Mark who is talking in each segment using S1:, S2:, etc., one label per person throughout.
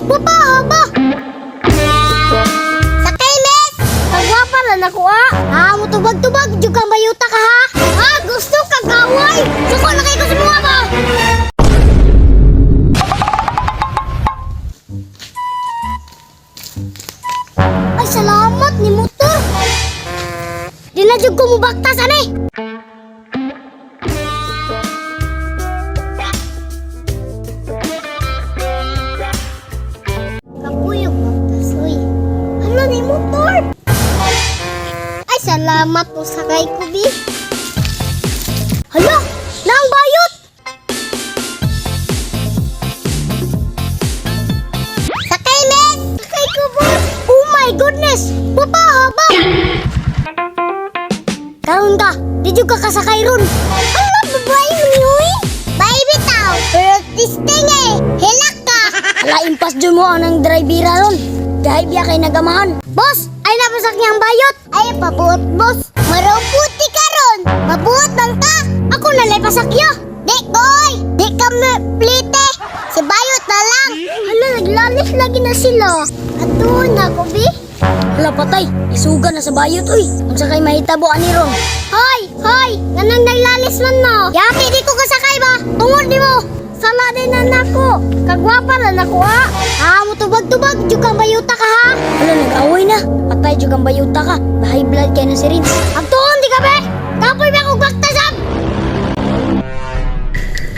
S1: Papa, ba? Sakay, miss! Kagwapa na nako ah! Ah, mutubag-tubag, jud kang bayuta ka ha? Ah, gusto ka gaway! Suko na kayo sa mga ba? Ay, salamat ni motor! Di na jud ko mubaktas, ani! Kapuyog baktas, uy. Hala ni motor! Ay, salamat po sa kay Kubi. Hala! Nang bayot! Sakay, mes! Sakay ko, boss! Oh my goodness! Papa, haba! Karon ka, di jud ka kasakay ron. Hala, babae mo ni uy! Bye, bitaw! Pero testing eh! Hilak ka! Hala, impas jud mo ang drivera ron. Dahil biya kay nagamahan. Boss, ay napasak niyang bayot. Ay, pabuot, boss. Maraw puti ka ron. Mabuot man ka. Ako nalay pasakya. Di, koy. Di ka plite. Si bayot na lang. Hala, naglalis lagi na sila. Ato na, Kobe. Hala, patay. Isuga na sa bayot, uy. Unsa kay mahitabo ani ron? Hoy, hoy! Ganun naglalis man mo. Yati, di ko kasakay ba? Tungod ni mo. Sala din na nako. Kagwapa na nako ha. Ah, mutubag-tubag jud kang bayuta ka ha. Hala, nag-away na. Patay jud kang bayuta ka. High blood kay na si Rins. Agtuon di ka be. Kapoy ba akong baktasam?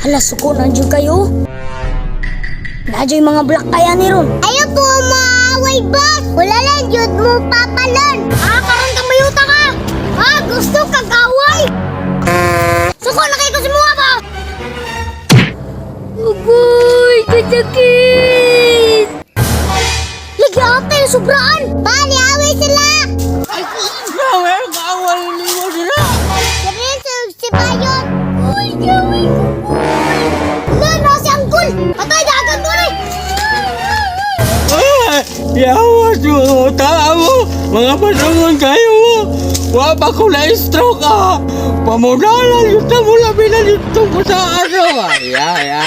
S1: Hala, suko na jud kayo. Nadyo'y mga black kaya ni ron. Ayaw po maaway, boss. Wala lang jud mo papalon. Ah, karon kang bayuta ka. Ah, gusto ka gaway. Suko na kayo sa mga ba? Ugoy, kasakit! Lagi ate, sobraan! Bali, away sila!
S2: Ay, grabe, kaaway ni mo dira.
S1: Si Rinso, si Bayon! Uy, gawin ko po! Wala na si Angkol! Patay, dagan mo rin!
S2: Ay, yawa mo, tao, mga pasungon kayo mo. Wa pa ko na stroke ah. Pamunala yun na mo labi na dito mo sa ano. Ya, ya.